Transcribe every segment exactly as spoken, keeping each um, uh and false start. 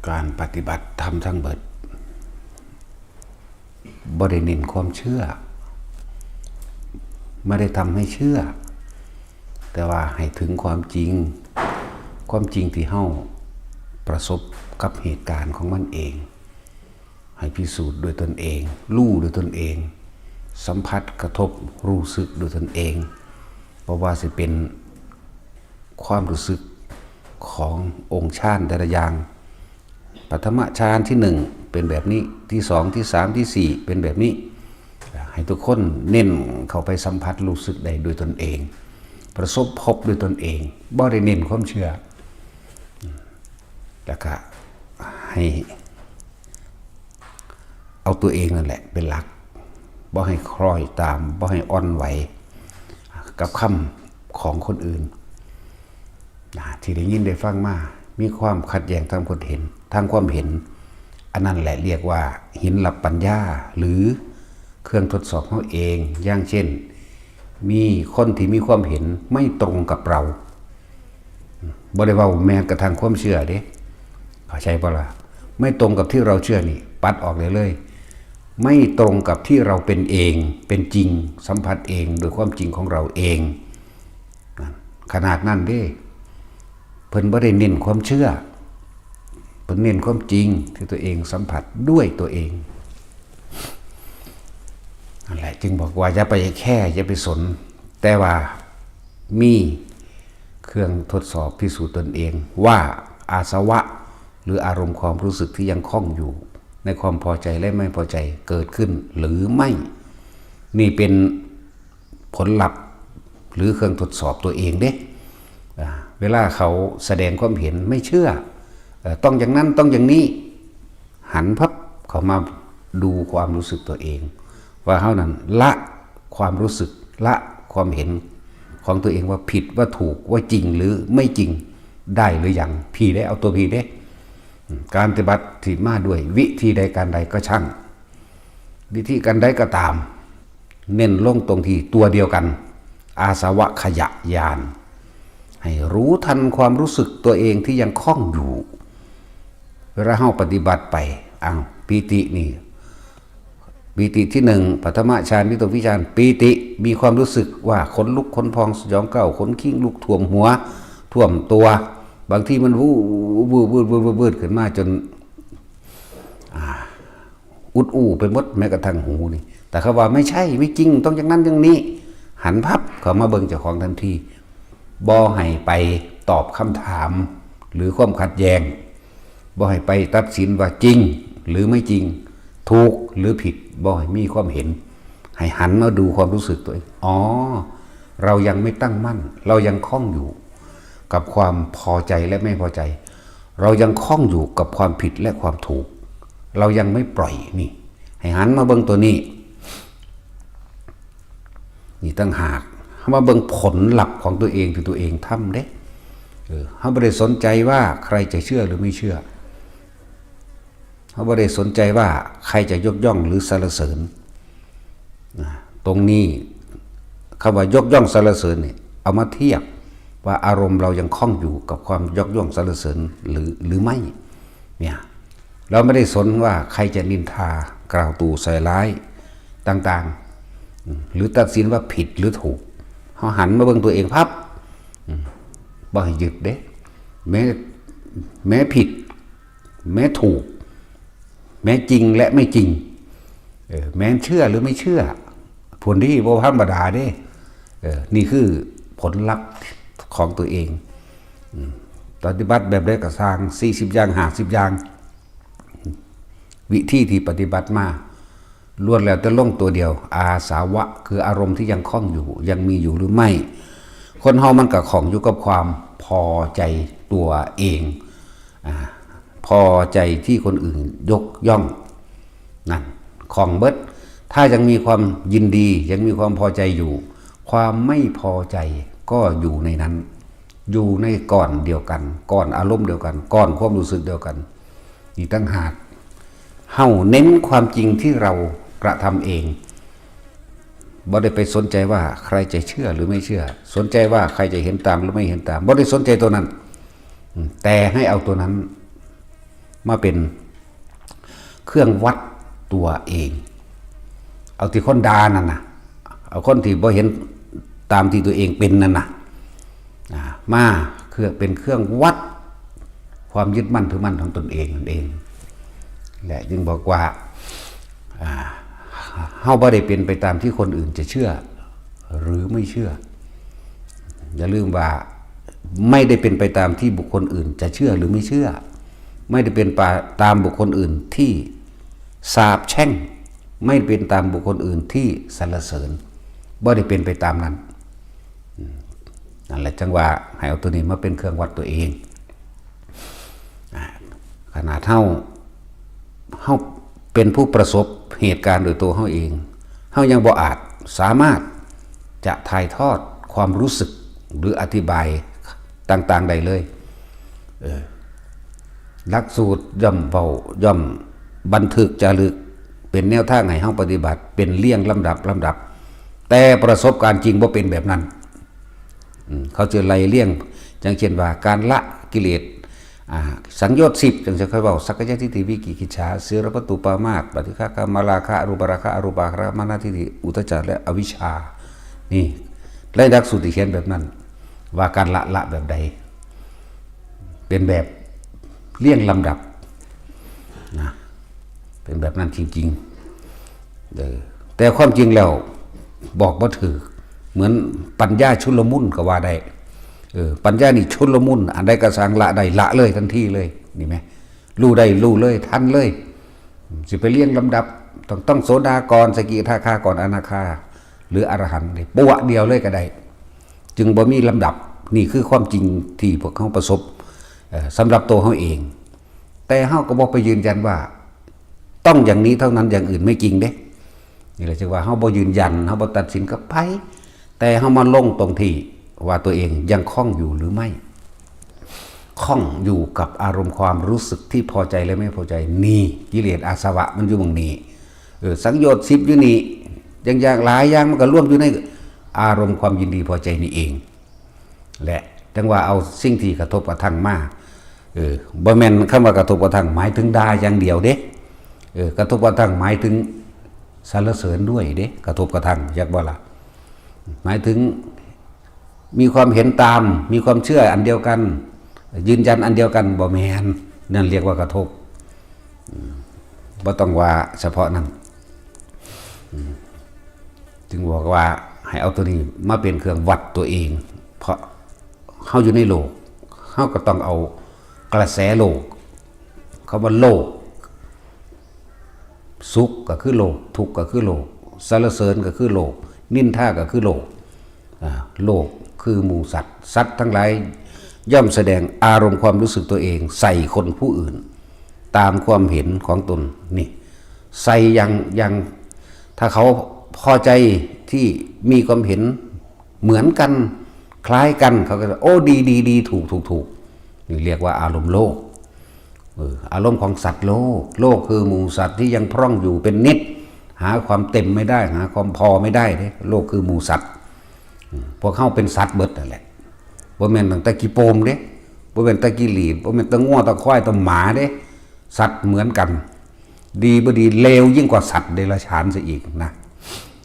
การปฏิบัติธรรมทั้งเบิด บ่ได้เน้นความเชื่อ ไม่ได้ทำให้เชื่อ แต่ว่าให้ถึงความจริง ความจริงที่เฮาประสบกับเหตุการณ์ของมันเอง ให้พิสูจน์ด้วยตนเอง รู้ด้วยตนเอง สัมผัสกระทบรู้สึกด้วยตนเอง เพราะว่าสิเป็นความรู้สึกขององค์ฌานแต่ละอย่าง ปฐมฌานที่หนึ่งเป็นแบบนี้ ที่สอง ที่สาม ที่สี่ เป็นแบบนี้ ให้ทุกคนเน้นเข้าไปสัมผัสรู้สึกได้ด้วยตนเอง ประสบพบด้วยตนเอง บ่ได้เน้นความเชื่อ แล้วก็ให้เอาตัวเองนั่นแหละเป็นหลัก บ่ให้คล้อยตาม บ่ให้อ่อนไหวกับคำของคนอื่น นะ ที่ได้ยินได้ฟังมา มีความขัดแย้งทางความเห็น ทางความเห็น อันนั้นแหละเรียกว่าหินลับปัญญา หรือเครื่องทดสอบเฮาเอง อย่างเช่น มีคนที่มีความเห็นไม่ตรงกับเรา บ่ได้เว้าแม้กระทั่งความเชื่อเด้ เข้าใจบ่ล่ะ ไม่ตรงกับที่เราเชื่อนี่ ปัดออกได้เลย ไม่ตรงกับที่เราเป็นเอง เป็นจริง สัมผัสเอง โดยความจริงของเราเอง นั่น ขนาดนั้นเด้ เพิ่นบ่ได้เน้นความเชื่อ เพิ่นเน้นความจริงที่ตัวเองสัมผัสด้วยตัวเอง นั่นแหละ จึงบอกว่าอย่าไปแคร์ อย่าไปสน แต่ว่ามีเครื่องทดสอบพิสูจน์ตนเองว่าอาสวะ หรืออารมณ์ความรู้สึกที่ยังคล่องอยู่ ในความพอใจและไม่พอใจเกิดขึ้นหรือไม่ นี่เป็นผลลัพธ์หรือเครื่องทดสอบตัวเองเด้ อ่า เวลาเขาแสดงความเห็นไม่เชื่อ เอ่อ ต้องอย่างนั้น ต้องอย่างนี้ หันพับเข้ามาดูความรู้สึกตัวเอง ว่าเฮานั้นละความรู้สึก ละความเห็นของตัวเองว่าผิด ว่าถูก ว่าจริงหรือไม่จริง ได้หรือยัง พีเด้ เอาตัวพีเด้ อืม การปฏิบัติที่มาด้วยวิธีใดการใดก็ช่าง วิธีการใดก็ตาม เน้นลงตรงที่ตัวเดียวกัน อาสวะขยะญาณ ให้รู้ทันความรู้สึกตัวเองที่ยังคล่องอยู่ เวลาเฮาปฏิบัติไป อ้าว ปีตินี่ ปีติที่หนึ่ง ปฐมฌาน วิตกวิจาร ปีติ มีความรู้สึกว่าขนลุกขนพอง สยองกล้าว ขนคิงลุกท่วมหัว ท่วมตัว บางทีมันวูบ วืด วืด วืด วืด วืดขึ้นมาจน อ่า อุดอู้ไปหมด แม้กระทั่งหูนี่ แต่เขาว่าไม่ใช่ ไม่จริง ต้องอย่างนั้นอย่างนี้ หันพับเข้ามาเบิ่งเจ้าของทันที บ่ให้ไปตอบคำถาม หรือความขัดแย้ง บ่ให้ไปตัดสินว่าจริงหรือไม่จริง ถูกหรือผิด บ่ให้มีความเห็น ให้หันมาดูความรู้สึกตัวเอง อ๋อ เรายังไม่ตั้งมั่น เรายังคล่องอยู่กับความพอใจและไม่พอใจ เรายังคล่องอยู่กับความผิดและความถูก เรายังไม่ปล่อยนี่ ให้หันมาเบิ่งตัวนี้ นี่ต่างหาก เฮามาเบิ่งผลลัพธ์ของตัวเองที่ตัวเองทำเด้ เออ เฮาบ่ได้สนใจว่าใครจะเชื่อหรือไม่เชื่อ เฮาบ่ได้สนใจว่าใครจะยกย่องหรือสรรเสริญ นะ ตรงนี้คำว่ายกย่องสรรเสริญเนี่ย เอามาเทียบว่าอารมณ์เรายังคล่องอยู่กับความยกย่องสรรเสริญหรือ หรือไม่ เนี่ย เราไม่ได้สนว่าใครจะนินทากล่าวตู่ใส่ร้ายต่างๆ อืม หรือตัดสินว่าผิดหรือถูก เฮาหันมาเบิ่งตัวเองพับ อืม บ่ให้ยึดเด้ แม้ แม้ผิด แม้ถูก แม้จริงและไม่จริง เออ แม้เชื่อหรือไม่เชื่อ ผลที่บ่ธรรมดาเด้ เออ นี่คือผลลัพธ์ของตัวเอง อืม ปฏิบัติแบบใดก็ซ่าง สี่สิบอย่าง ห้าสิบอย่าง วิธีที่ปฏิบัติมา ล้วนแล้วแต่ลงตัวเดียว อาสวะ คืออารมณ์ที่ยังคล่องอยู่ ยังมีอยู่หรือไม่ คนเฮามันก็คล่องอยู่กับความพอใจตัวเอง อ่า พอใจที่คนอื่นยกย่อง นั่น คล่องเบิด ถ้ายังมีความยินดี ยังมีความพอใจอยู่ ความไม่พอใจก็อยู่ในนั้น อยู่ในก้อนเดียวกัน ก้อนอารมณ์เดียวกัน ก้อนความรู้สึกเดียวกัน นี่ต่างหาก เฮาเน้นความจริงที่เรากระทำเอง บ่ได้ไปสนใจว่าใครจะเชื่อหรือไม่เชื่อ สนใจว่าใครจะเห็นตามหรือไม่เห็นตาม บ่ได้สนใจตัวนั้น อืม แต่ให้เอาตัวนั้น มาเป็นเครื่องวัดตัวเอง เอาที่คนด่านั่นนะ เอาคนที่บ่เห็นตามที่ตัวเองเป็นนั่นนะ อ่า มาเครื่อง เป็นเครื่องวัดความยึดมั่นถือมั่นของตนเองนั่นเอง และจึงบอกว่า อ่า เฮาบ่ได้เป็นไปตามที่คนอื่นจะเชื่อ หรือไม่เชื่อ อย่าลืมว่าไม่ได้เป็นไปตามที่บุคคลอื่นจะเชื่อหรือไม่เชื่อ ไม่ได้เป็นไปตามบุคคลอื่นที่สาปแช่ง ไม่เป็นตามบุคคลอื่นที่สรรเสริญ บ่ได้เป็นไปตามนั้น อืม นั่นแหละจังว่าให้เอาตัวนี้มาเป็นเครื่องวัดตัวเอง อ่า ขนาดเฮา เฮาเป็นผู้ประสบเหตุการณ์โดยตัวเฮาเอง เฮายังบ่อาจสามารถจะถ่ายทอดความรู้สึกหรืออธิบายต่างๆได้เลย เออ หลักสูตรย่อมเว้า ย่อมบันทึกจารึก เป็นแนวทางให้เฮาปฏิบัติ เป็นเรียงลำดับ ลำดับ แต่ประสบการณ์จริงบ่เป็นแบบนั้น อืม เขาจะไล่เรียง อย่างเช่นว่าการละกิเลส อ่า สังโยชน์สิบ จังจะค่อยเว้า สักกายทิฏฐิ วิจิกิจฉา ศีลพัตตุปามาส ปฏิฆะ กามราคะ อรูปราคะ อรูปาคะ มานะทิฏฐิ อุทธัจจะ และอวิชชา นี่ ในหลักสูตรที่เขียนแบบนั้น ว่าการละ ละแบบใด เป็นแบบเรียงลำดับ นะ เป็นแบบนั้นจริงๆ เออ แต่ความจริงแล้วบอกบ่ถืก เหมือนปัญญาชุลมุนก็ว่าได้ เออ ปัญญานี่ชุลมุน อันใดก็สร้างละได้ ละเลยทันทีเลย นี่ไหม รู้ได้ รู้เลย ทันเลย สิไปเรียงลำดับ ต้อง ต้องโสดาก่อน สกิทาคาก่อน อนาคา หรืออรหันต์นี่ ปวะเดียวเลยก็ได้ จึงบ่มีลำดับ นี่คือความจริงที่พวกเขาประสบ เอ่อ สำหรับตัวเขาเอง แต่เขาก็บ่ไปยืนยันว่า ต้องอย่างนี้เท่านั้น อย่างอื่นไม่จริงเด้ นี่แหละจึงว่าเขาบ่ยืนยัน เขาบ่ตัดสินกับไผ แต่เขามาลงตรงที่ว่าตัวเองยังคล้องอยู่หรือไม่ คล้องอยู่กับอารมณ์ความรู้สึกที่พอใจและไม่พอใจ นี่กิเลสอาสวะมันอยู่หม่องนี้ เออ สังโยชน์สิบอยู่นี่ อย่าง อย่างหลายอย่างมันก็รวมอยู่ในอารมณ์ความยินดีพอใจนี่เอง และจังว่าเอาสิ่งที่กระทบกระทั่งมา เออ บ่แม่นคำว่ากระทบกระทั่งหมายถึงด่าอย่างเดียวเด้ เออ กระทบกระทั่งหมายถึงสรรเสริญด้วยเด้ กระทบกระทั่ง จักบ่ล่ะ หมายถึงมีความเห็นตาม มีความเชื่ออันเดียวกัน ยืนยันอันเดียวกัน บ่แม่น นั่นเรียกว่ากระทบ อืม บ่ต้องว่าเฉพาะนั้น อืม จึงบอกว่าให้เอาตัวนี้มาเป็นเครื่องวัดตัวเอง เพราะเฮาอยู่ในโลก เฮาก็ต้องเอากระแสโลก คำว่าโลก สุขก็คือโลก ทุกข์ก็คือโลก สรรเสริญก็คือโลก นินทาก็คือโลก อ่า โลกคือหมู่สัตว์ สัตว์ทั้งหลายย่อมแสดงอารมณ์ความรู้สึกตัวเองใส่คนผู้อื่น ตามความเห็นของตน นี่ ใส่อย่าง อย่าง ถ้าเขาพอใจที่มีความเห็นเหมือนกัน คล้ายกัน เขาก็จะ โอ้ ดี ดี ดี ถูก ถูก ถูก นี่เรียกว่าอารมณ์โลก เออ อารมณ์ของสัตว์โลก โลกคือหมู่สัตว์ที่ยังพร่องอยู่เป็นนิด หาความเต็มไม่ได้ หาความพอไม่ได้เด้ โลกคือหมู่สัตว์ อืม พวกเขาเป็นสัตว์เบิดนั่นแหละ บ่แม่นตั้งแต่ขี้โปมเด้ บ่แม่นแต่ขี้หลีด บ่แม่นแต่งัวแต่ควายแต่หมาเด้ สัตว์เหมือนกัน ดีบ่ดีเลวยิ่งกว่าสัตว์เดรัจฉานซะอีกนะ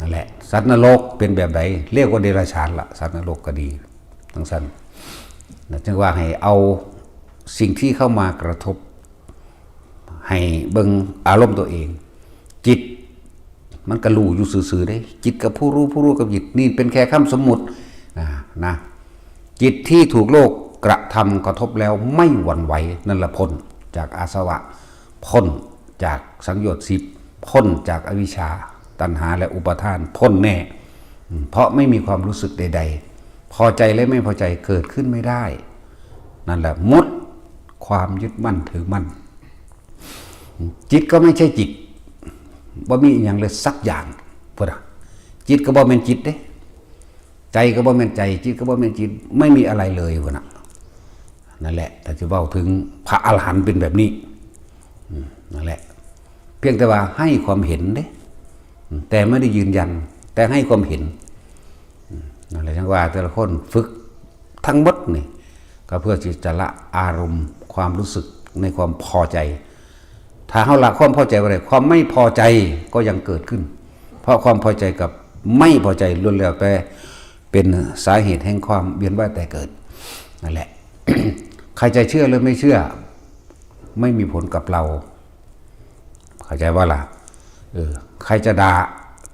นั่นแหละ สัตว์นรกเป็นแบบใด เลวกว่าเดรัจฉานละ สัตว์นรกก็ดี จั่งซั้นนะ จึงว่าให้เอาสิ่งที่เข้ามากระทบ ให้เบิ่งอารมณ์ตัวเอง จิตมันก็รู้อยู่ซื่อๆเด้ จิตกับผู้รู้ ผู้รู้กับจิต นี่เป็นแค่คำสมมุติ อ่า นะ จิตที่ถูกโลกกระทำกระทบแล้วไม่หวั่นไหว นั่นละพ้นจากอาสวะ พ้นจากสังโยชน์สิบ พ้นจากอวิชชา ตัณหาและอุปาทาน พ้นแน่ อืม เพราะไม่มีความรู้สึกใดๆ พอใจและไม่พอใจเกิดขึ้นไม่ได้ นั่นแหละหมดความยึดมั่นถือมั่น จิตก็ไม่ใช่จิต บ่มีอหย่างเลยสักอย่าง พุ้นน่ะ จิตก็บ่แม่นจิตเด้ ใจก็บ่แม่นใจ จิตก็บ่แม่นจิต ไม่มีอะไรเลย พุ้นน่ะ นั่นแหละ ถ้าจะเว้าถึงพระอรหันต์เป็นแบบนี้ อืม นั่นแหละ เพียงแต่ว่าให้ความเห็นเด้ อืม แต่ไม่ได้ยืนยัน แต่ให้ความเห็น อืม นั่นแหละ จั่งว่าแต่ละคนฝึกทั้งหมดนี่ ก็เพื่อที่จะละอารมณ์ความรู้สึก ในความพอใจ ถ้าเฮาละความพอใจบ่ได้ ความไม่พอใจก็ยังเกิดขึ้น เพราะความพอใจกับไม่พอใจล้วนแล้วแต่เป็นสาเหตุแห่งความเวียนว่ายตายเกิด นั่นแหละ ใครจะเชื่อหรือไม่เชื่อ ไม่มีผลกับเรา เข้าใจว่าล่ะ เออ ใครจะด่า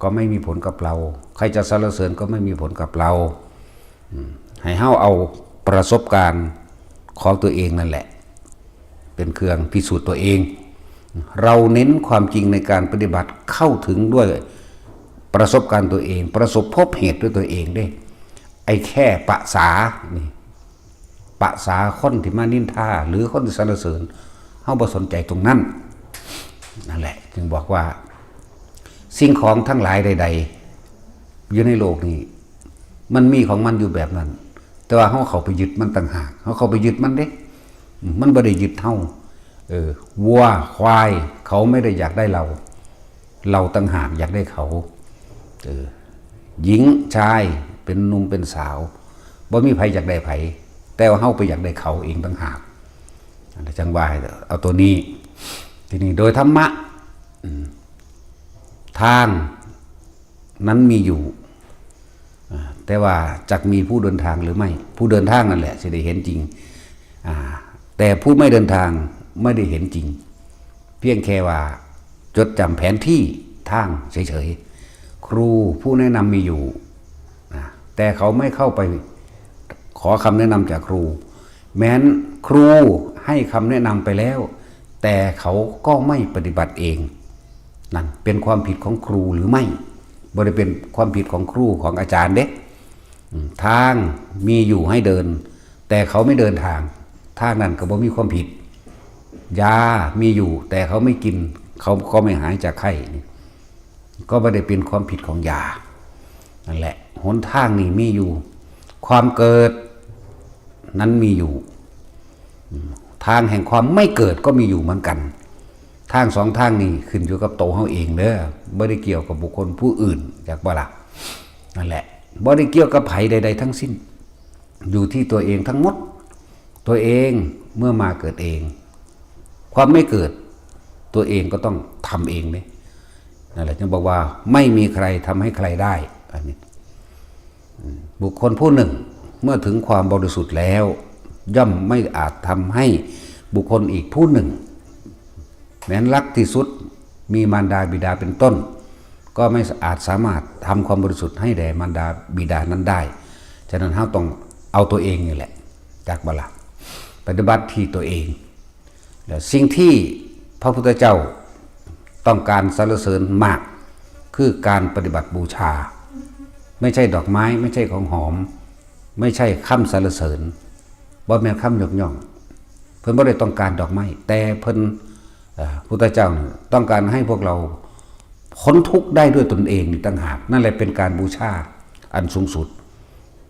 ก็ไม่มีผลกับเรา ใครจะสรรเสริญก็ไม่มีผลกับเรา อืม ให้เฮาเอาประสบการณ์ของตัวเองนั่นแหละ เป็นเครื่องพิสูจน์ตัวเอง เราเน้นความจริงในการปฏิบัติ เข้าถึงด้วยประสบการณ์ตัวเอง ประสบพบเหตุด้วยตัวเองเด้ ไอ้แค่ปะสานี่ ปะสาคนที่มานินทา หรือคนที่สรรเสริญ เฮาบ่สนใจตรงนั้น นั่นแหละ จึงบอกว่า สิ่งของทั้งหลายใดๆ อยู่ในโลกนี้ มันมีของมันอยู่แบบนั้น แต่ว่าเฮาเข้าไปยึดมันต่างหาก เฮาเข้าไปยึดมันเด้ อืม มันบ่ได้ยึดเฮา เออ วัว ควาย เขาไม่ได้อยากได้เรา เราต่างหากอยากได้เขา เออ หญิง ชาย เป็นหนุ่ม เป็นสาว บ่มีไผอยากได้ไผ แต่ว่าเฮาไปอยากได้เขาเองต่างหาก จั่งว่า เอาตัวนี้ ทีนี้โดยธรรมะ อืม ทางนั้นมีอยู่ อ่า แต่ว่าจักมีผู้เดินทางหรือไม่ ผู้เดินทางนั่นแหละสิได้เห็นจริง อ่า แต่ผู้ไม่เดินทางไม่ได้เห็นจริง เพียงแค่ว่าจดจำแผนที่ทางเฉยๆ ครูผู้แนะนำมีอยู่ นะ แต่เขาไม่เข้าไปขอคำแนะนำจากครู แม้นครูให้คำแนะนำไปแล้ว แต่เขาก็ไม่ปฏิบัติเอง นั่นเป็นความผิดของครูหรือไม่ บ่ได้เป็นความผิดของครูของอาจารย์เด้ อืม ทางมีอยู่ให้เดิน แต่เขาไม่เดินทาง ทางนั้นก็บ่มีความผิด ยามีอยู่ แต่เขาไม่กิน เขาก็ไม่หายจากไข้นี่ ก็ไม่ได้เป็นความผิดของยา นั่นแหละ หนทางนี่มีอยู่ ความเกิดนั้นมีอยู่ อืม ทางแห่งความไม่เกิดก็มีอยู่เหมือนกัน ทางสองทางนี่ขึ้นอยู่กับตัวเฮาเองเด้อ บ่ได้เกี่ยวกับบุคคลผู้อื่น จักบ่ล่ะ นั่นแหละ บ่ได้เกี่ยวกับไผใดๆทั้งสิ้น อยู่ที่ตัวเองทั้งหมด ตัวเองเมื่อมาเกิดเอง ความไม่เกิด ตัวเองก็ต้องทำเองเด้ นั่นแหละ จึงบอกว่าไม่มีใครทำให้ใครได้ อันนี้ อืม บุคคลผู้หนึ่งเมื่อถึงความบริสุทธิ์แล้ว ย่อมไม่อาจทำให้บุคคลอีกผู้หนึ่ง แม้นรักที่สุด มีมารดาบิดาเป็นต้น ก็ไม่อาจสามารถทำความบริสุทธิ์ให้แด่มารดาบิดานั้นได้ ฉะนั้นเฮาต้องเอาตัวเองนี่แหละ จักบ่ล่ะ ปฏิบัติที่ตัวเอง และสิ่งที่พระพุทธเจ้าต้องการสรรเสริญมาก คือการปฏิบัติบูชา ไม่ใช่ดอกไม้ ไม่ใช่ของหอม ไม่ใช่คำสรรเสริญ บ่แม่นคำยกย่อง เพิ่นบ่ได้ต้องการดอกไม้ แต่เพิ่น เอ่อ พุทธเจ้านี่ต้องการให้พวกเราพ้นทุกข์ได้ด้วยตนเองนี่ต่างหาก นั่นแหละเป็นการบูชาอันสูงสุด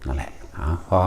นั่นแหละ เอา พอ